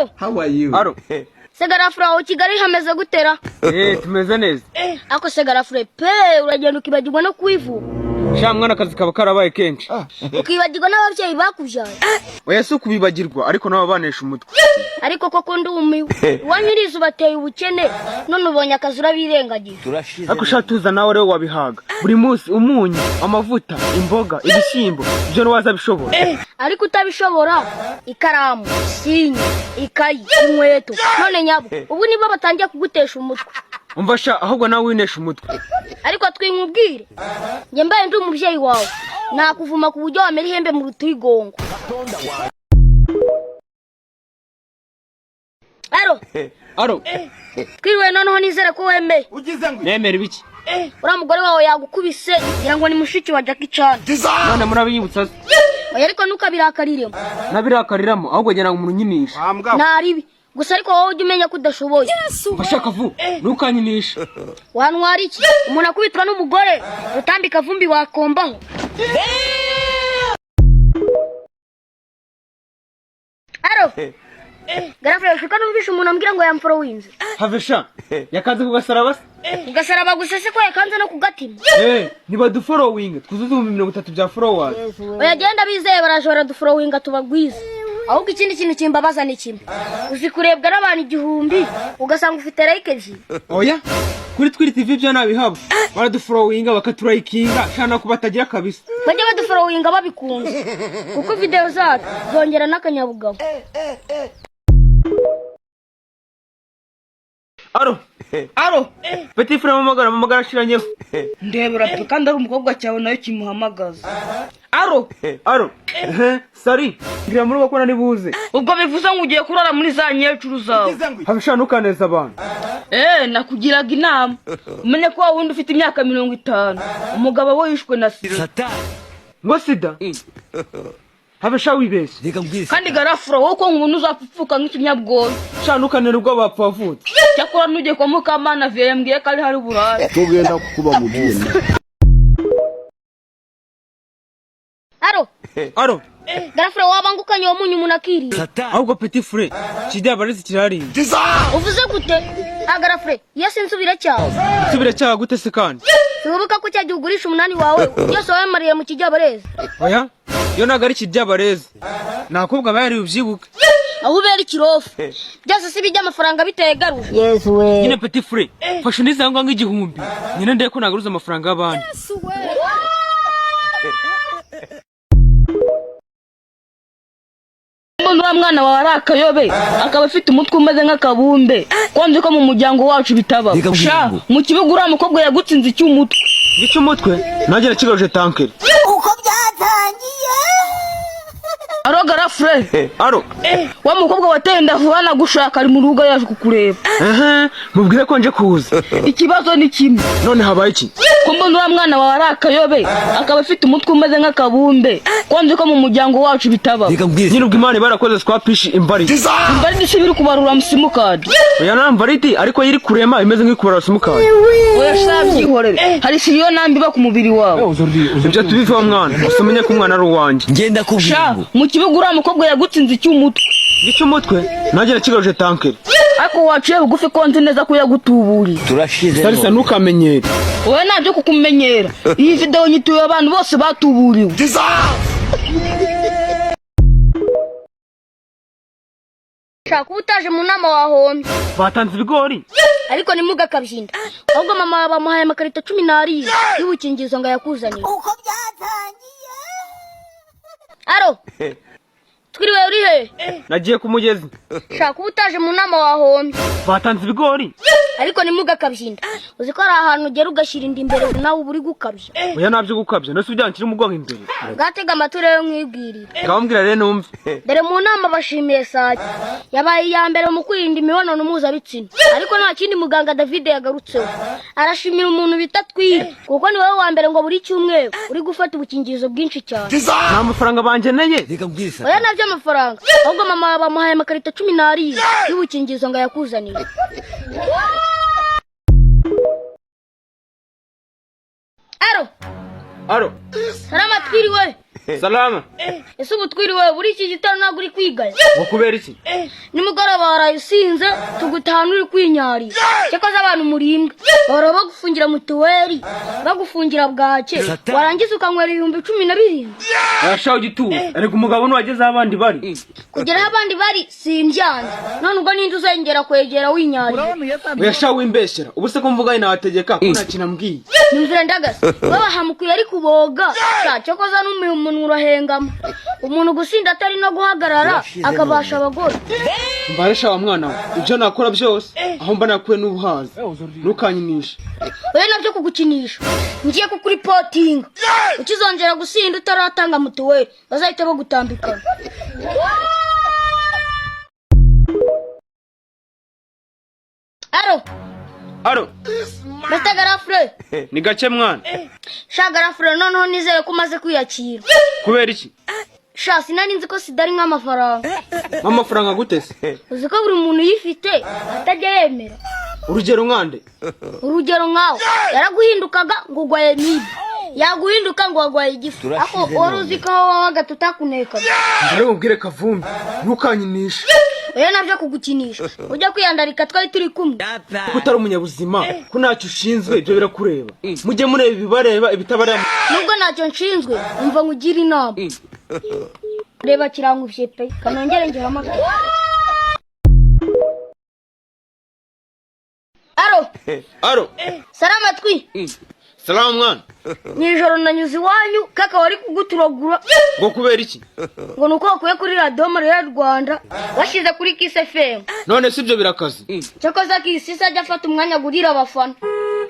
Aro. How are you? Aro. Segarafure, aho Kigali hameze gutera? Eh, tumeze neza. Ako segarafure pe, uragenda ukibagirwa no kwivuga. Sha mwana, akazi kaba karabaye kenshi. Ukibagirwa n'ababyeyi bakubyaye. Oya, si ukubibagirwa, ariko nabo banesha umutwe. Ariko koko ndumiwe, iwanyu uriza ubateye ubukene, none ubonye akazi urabirengagije. Turashize. Ariko sha tuza, nawe rero wabihaga buri munsi: umunyu, amavuta, imboga, ibishyimbo, ibyo ntiwazabishobora. Ariko utabishobora: ikaramu, sinye, ikayi, inkweto. None nyabo ubu nibo batangiye kugutesha umutwe. Umva sha, ahubwo nawe winesha umutwe. Ariko twinkubwire, njye mbaye ndi umubyeyi wawe nakuvuma ku buryo wamera ihembe mu rutirigongo. Aro. Aro. Twiriwe. Noneho nizere ko wemeye. Nemera ibiki? Uriya mugore wawe yagukubise, ngira ngo ni mushiki wa Jackie Chan. None murabiyibutsa se? Oya, ariko ntukabirakariremo. Nabirakariramo, ahubwo ngira ngo umuntu unyinisha. Ntaribi gusa, ariko wowe ujye umenya ko udashoboye. Umva sha kavu, ntukanyinishe. Wantwara iki? Umuntu akubitwa n'umugore, rutambika vumbi wakombaho. Aro, garafure, shuka numvishe umuntu ambwira ngo yamforowinze. Have sha, yakanze ku gasaraba se? Ugasaraba gusa se ko yakanze no ku gatima? Eh, nibaduforowinge twuzuze 30,000 bya followers. Oya, genda bizeye, baraje baraduforowinga tubagwize. Ahubwo ikindi kintu kimbabaza ni kimwe: uzi kurebwa n'abantu 1000 ugasanga ufite like 2? Oya, kuri Twiri TV byo nabihaba, baraduforowinga bakaturayikinga shana ko batagira kabisa. Bajya baduforowinga babikunze, kuko videwo zacu zongera n'akanyabugabo. Aro. Aro. Petit frère, mamagara mamagara ashiranyeho. Ndebera pe, kandi ari umukobwa cyawe nawe kimuhamagaza. Aro. Aro. Ehe, sari ngira muri bakora nibuze. Ubwo bivuze ngo ugiye kurara muri za nyecuru zawe. Have sha, ntukaneza abantu. Eh, nakugiraga inama, umenye ko wa wundi ufite imyaka 50 umugabo we yishwe na sida. Ngo sida? Have sha, wibeshye. Reka mbwire. Kandi garafuro, wowe uko nkubona uzapfupfuka nk'ikinyabwoya. Sha, ntukanere ubwo bapfa wavutse. Cyakora nugiye kwa Mukamana viye, yambwiye ko ari hari burare. Tugenda kukuba mu byuma. Aro. Aro. Garafure, wabangukanye uwo munyu umuntu akirira. Ahubwo petit frère, kijya barezi kirarinda. Uvuze gute? Agarafure, iyo sinsubira cyawe. Nsubira cyaha gute se kandi? Sibuka ko cyagihe ugurisha umunani wawe byose wayamariye mu kijyabarezi? Oya, iyo ntabwo ari kijyabarezi, nakobwa bayari ubyibuke. Aho ubera ikirofu byose si iby'amafaranga biteye garuje. Nyine petit frère, fasha undi zangwa nk'igihumbi nyine ndebe ko nagaruza amafaranga y'abandi. Mbona uriya mwana wawe ari akayobe, akaba afite umutwe umeze nk'akabumbe, ko nzi ko mu muryango wacu bitaba. Reka mbwire Sha, ngo. mu kibuga uriya mukobwa yagutsinze icy'umutwe. Icy'umutwe nanjye nakigaruje tankeri. Aro garafure. Aro. Wa mukobwa wateye inda vuba nagushaka, ari mu rugo yaje kukureba. Ehe, mubwire ko nje kuza. Ikibazo ni kimwe. None habaye iki? Ko mbona uriya mwana wawe ari akayobe, akaba afite umutwe umeze nk'akabumbe, ko nzi ko mu muryango wacu bitaba. Reka mbwire. Nyine ubwo Imana barakoze swapishi imbariti. Imbaridi si biri kubarura simukadi? Oya, nta mbariti, ariko iri kurema imeze nk'ikubarura simukadi. Oya sha, byihorere, hari siriyo nambi iba ku mubiri wawe. Ibyo tubiveho mwana, gusa umenye ko umwana ari uwanjye. Ngenda kubwira Sha, ngo. mu kibuga uriya mukobwa yagutsinze icy'umutwe. Icy'umutwe nanjye nakigaruje tankeri. Ariko waciye bugufi, ko nzi neza ko yagutuburiye. Turashize. Sarisa, ntukamenyere. Wowe ntabyo kukumenyera, iyi videwo nyituye abantu bose batuburiwe. Shaka kuba utaje mu nama wahombye. Batanze ibigori. Ariko ntimugakabyinda, ahubwo mama wawe bamuhaye amakarito 17 y'ubukingizo ngo ayakuzanire. Aro, twiriwe, uri he? Nagiye ku mugezi. Shaka kuba utaje mu nama wahombye. Batanze ibigori. Ariko ntimugakabyinda, uzi ko hari ahantu ugera ugashyira inda imbere, nawe uba uri gukabya. Oya, ntabyo gukabya, nose ubyankira umugongo imbere. Bwatega amatwi rero nkwibwirire. Ngaho mbwira rero numve. Dore mu nama bashimiye Sake, yabaye iya mbere mu kwirinda imibonano mpuzabitsina, ariko nta kindi muganga David yagarutseho. Arashimira umuntu bita Twire, kuko ni wowe wa mbere ngo buri cyumweru uri gufata ubukingirizo bwinshi cyane. Nta mafaranga bangeneye. Reka mbwire. Oya, nabyo amafaranga, ahubwo mama wawe bamuhaye amakarito 17 y'ubukingirizo ngo ayakuzanire. Aro. Aro. Salama, twiriwe. Salama. Ese ubu twiriwe buri iki gitondo ntabwo uri kwigaya? Ngo kubera iki? Nimugoroba waraye usinze, tugutahana uri kwinyarira. Cyakoze abantu murimbwa, bahora bagufungira mituweli, bagufungira bwake, warangiza ukanywera 17,000. Arashaho gituza, ariko umugabo nuwageze aho abandi bari. Kugera aho abandi bari simbyanze. None ubwo ninde uzongera kwegera winyarira? Uyashaho wimbeshyera. Ubu se ko mvuga nawategeka ko nta kintu ambwiye? Nyumvira ndagase babahamukuye ari kuboga. Sha, cyokoza n'umuye umunwa urahengama. Umuntu gusinda atari no guhagarara akabasha abagore. Mbaresha wa mwana we, ibyo nakora byose aho mba nakuye n'ubuhazi, ntukanyinishe. Oya, nabyo kugukinisha, ngiye kukuripotinga. Ukizongera gusinda utaratanga mituweli, bazahita bagutambikana. Aro. Aro. Mr Garafure. Ni gake mwana. Sha Garafure, noneho nizere ko umaze kwiyakira. Kubera iki? Sha, sinari nzi ko sida ari nk'amafaranga. Nk'amafaranga gute se? Uzi ko buri muntu uyifite atajya yemera. Urugero nkande? Urugero nkawe, yaraguhindukaga ngo ugwaye mibi, yaguhinduka ngo wagwaye igifu. Ako wari uzi ko aho wabaga tutakunekaga? Mbere mubwire Kavumbi, ntukanyinishe. Oya, nabyo kugukinisha, ujya kwiyandarika twari turi kumwe. Ko utari umunyabuzima, ko ntacyo ushinzwe, ibyo birakureba. Mujye mureba ibibareba, ibitabareba. Nubwo ntacyo nshinzwe, umva nkugire inama. Reba kiranguvye pe, kanongere ngihamagare. Aro. Aro. Salama twi. Salamu mwana. Nijoro nanyuze iwanyu, kaka wari kuguturagura. Ngo kubera iki? Ngo nuko wakuye kuri radiyo Mariya Rwanda washyize kuri Kiss FM. None si ibyo birakaze? Cyakoze Kiss ajya afata umwanya agurira abafana.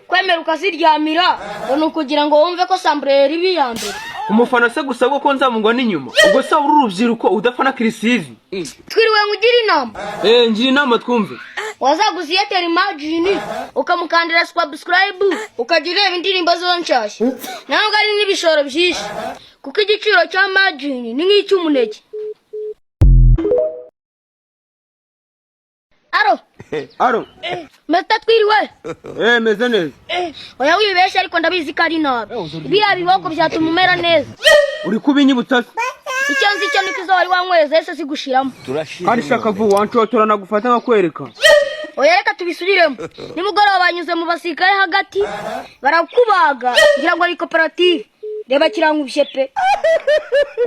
Kwemera ukaziryamira ngo ni ukugira ngo wumve ko sambureri iba iya mbere. Umufana se gusa ko nzamugwa n'inyuma? Ubwo se uri urubyiruko udafana Kirisizi? Twiriwe nkugire inama. Eh, ngira inama twumve. Wazaguze Airtel Imagine ukamukandira subscribe, ukajya ureba indirimbo zo nshyashya. Ntabwo ari n'ibishoro byinshi, kuko igiciro cya Imagine ni nk'icy'umuneke. Aro. Aro. Mr twiriwe. Eh, meze neza. Oya wibeshye, ariko ndabizi ko ari nabi. Biriya biboko byatuma umera neza. Uri kubinyibutsa se? Icyo nzi cyo niko izo wari wanyweze ese sigushiramo. Kandi shaka vuba wanshotora nagufata nkakwereka. Oya, reka tubisubiremo. Nimugoroba banyuze mu basirikare hagati barakubaga, ngira ngo ari koperative. Reba kirangubye pe,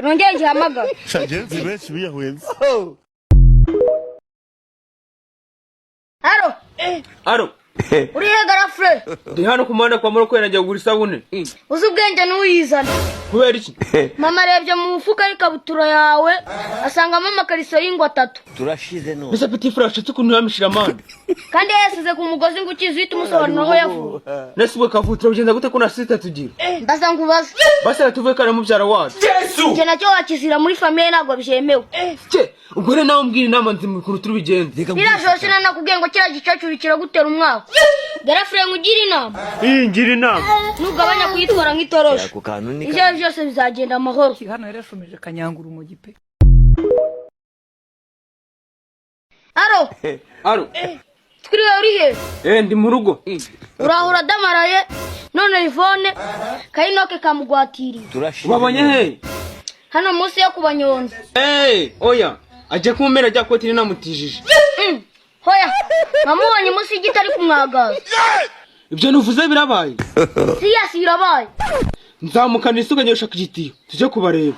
nongere ngihamagara. Shagenzi benshi biyahuye. Aro. Aro. Uri he Garafure? Ndi hano ku muhanda kwa Moroko, nagiye kugura isabune. Uzi ubwenge ntuyizane. Kubera iki? Mama arebye mu mufuka y'ikabutura yawe asangamo amakariso y'ingwa atatu. Turashize none. Mbese petit frère ashatse ukuntu yamishira amande? Kandi yayasize ku mugozi ngo ukize uhite umusobanura aho yavuye. Nese ubwo kavutira ugenda gute ko na sita tugira? Mbaza ngo ubaze. Basi reka tuvuge ko ari mubyara wacu. Icyo nacyo wakizira muri famille, ntabwo byemewe. Cye, ubwo rero nawe umbwira inama nzima ukuntu turi bugenze. Ririya joro sinanakubwiye ngo kiriya gikecuru kiragutera umwaka? Garafure, nkugire inama. Iyi, ngira inama. Nugabanya kuyitwara nk'itoroshi, Ako kantu ni ibyo ari byo byose bizagenda amahoro. Hano yarashumije kanyanga urumogi pe. Aro. Aro. Twiriwe, uri he? Eh, ndi mu rugo. Urahura adamaraye none Ivone kayinoke kamugwatiriye. Turashize. Ubabonye he? Hano munsi yo kubanyonza. Eh, oya, agiye kumumera rya koti namutijije. Hoya, namubonye munsi y'igiti ari kumwagaza. Ibyo nuvuze birabaye? Siyasi, birabaye. Nzamukana isuka njye gushaka igitiyo, tujye kubareba.